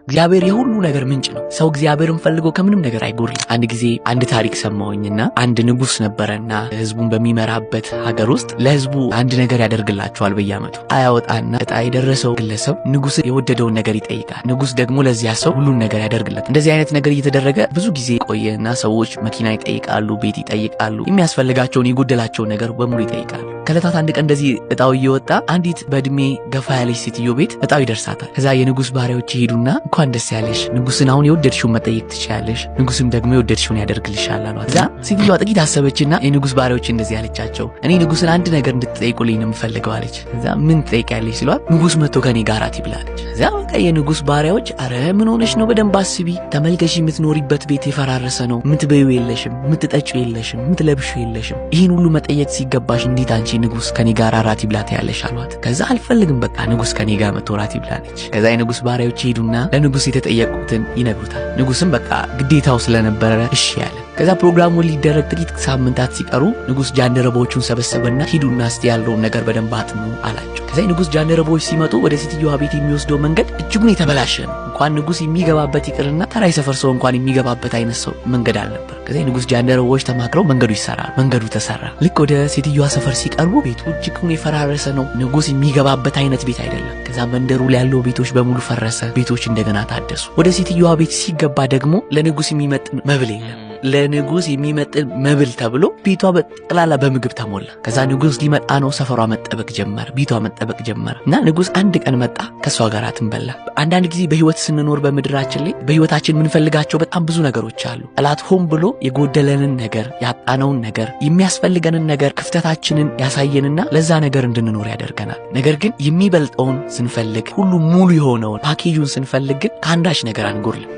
እግዚአብሔር የሁሉ ነገር ምንጭ ነው። ሰው እግዚአብሔርን ፈልጎ ከምንም ነገር አይጎድልም። አንድ ጊዜ አንድ ታሪክ ሰማሁኝና አንድ ንጉሥ ነበረና ህዝቡን በሚመራበት ሀገር ውስጥ ለህዝቡ አንድ ነገር ያደርግላቸዋል። በየዓመቱ አያወጣና እጣ የደረሰው ግለሰብ ንጉሥ የወደደውን ነገር ይጠይቃል። ንጉሥ ደግሞ ለዚያ ሰው ሁሉን ነገር ያደርግለት። እንደዚህ አይነት ነገር እየተደረገ ብዙ ጊዜ ቆየና ሰዎች መኪና ይጠይቃሉ፣ ቤት ይጠይቃሉ፣ የሚያስፈልጋቸውን የጎደላቸውን ነገር በሙሉ ይጠይቃሉ። ከዕለታት አንድ ቀን እንደዚህ እጣው እየወጣ አንዲት በእድሜ ገፋ ያለች ሴትዮ ቤት እጣው ይደርሳታል። ከዛ የንጉሥ ባሪያዎች ይሄዱና እንኳን ደስ ያለሽ፣ ንጉሥን አሁን የወደድሽውን መጠየቅ ትችያለሽ፣ ንጉሥም ደግሞ የወደድሽውን ያደርግልሻል አሏት። እዛ ሴትዮዋ ጥቂት አሰበችና የንጉሥ ባሪያዎች እንደዚህ ያለቻቸው፣ እኔ ንጉሥን አንድ ነገር እንድትጠይቁልኝ ነው የምፈልገው አለች። እዛ ምን ትጠይቂያለሽ ሲሏት ንጉሥ መጥቶ ከኔ ጋር እራት ይብላ አለች። እዛ በቃ የንጉሥ ባሪያዎች አረ ምን ሆነሽ ነው? በደንብ አስቢ፣ ተመልከሽ፣ የምትኖሪበት ቤት የፈራረሰ ነው፣ የምትበይው የለሽም፣ የምትጠጪው የለሽም፣ የምትለብሺው የለሽም። ይህን ሁሉ መጠየቅ ሲገባሽ እንዴት አንቺ ንጉሥ ከኔ ጋር እራት ይብላ ትያለሽ አሏት። ከዛ አልፈልግም በቃ ንጉሥ ከኔ ጋር መጥቶ እራት ይብላ አለች። ከዛ የንጉሥ ባሪያዎች ይሄዱና ለንጉሥ የተጠየቁትን ይነግሩታል። ንጉሥም በቃ ግዴታው ስለነበረ እሺ ያለ። ከዛ ፕሮግራሙ ሊደረግ ጥቂት ሳምንታት ሲቀሩ ንጉሥ ጃንደረቦቹን ሰበሰበና ሂዱና እስቲ ያለውን ነገር በደንብ አጥኑ አላቸው። ከዛ የንጉሥ ጃንደረቦች ሲመጡ ወደ ሴትዮዋ ቤት የሚወስደው መንገድ እጅጉን የተበላሸ ነው። እንኳን ንጉሥ የሚገባበት ይቅርና ተራ የሰፈር ሰው እንኳን የሚገባበት አይነት ሰው መንገድ አልነበር። ከዛ የንጉሥ ጃንደረቦች ተማክረው መንገዱ ይሰራል። መንገዱ ተሰራ። ልክ ወደ ሴትዮዋ ሰፈር ሲቀርቡ ቤቱ እጅጉን የፈራረሰ ነው። ንጉሥ የሚገባበት አይነት ቤት አይደለም። ከዛ መንደሩ ላይ ያለው ቤቶች በሙሉ ፈረሰ። ቤቶች እንደገና ታደሱ። ወደ ሴትዮዋ ቤት ሲገባ ደግሞ ለንጉሥ የሚመጥን መብል የለም። ለንጉሥ የሚመጥን መብል ተብሎ ቤቷ በጠቅላላ በምግብ ተሞላ። ከዛ ንጉሥ ሊመጣ ነው። ሰፈሯ መጠበቅ ጀመረ፣ ቤቷ መጠበቅ ጀመረ። እና ንጉሥ አንድ ቀን መጣ፣ ከእሷ ጋር እራትን በላ። አንዳንድ ጊዜ በህይወት ስንኖር በምድራችን ላይ በህይወታችን የምንፈልጋቸው በጣም ብዙ ነገሮች አሉ። ጠላት ሆን ብሎ የጎደለንን ነገር፣ ያጣነውን ነገር፣ የሚያስፈልገንን ነገር ክፍተታችንን ያሳየንና ለዛ ነገር እንድንኖር ያደርገናል። ነገር ግን የሚበልጠውን ስንፈልግ፣ ሁሉ ሙሉ የሆነውን ፓኬጁን ስንፈልግ ግን ከአንዳች ነገር አንጎድልም።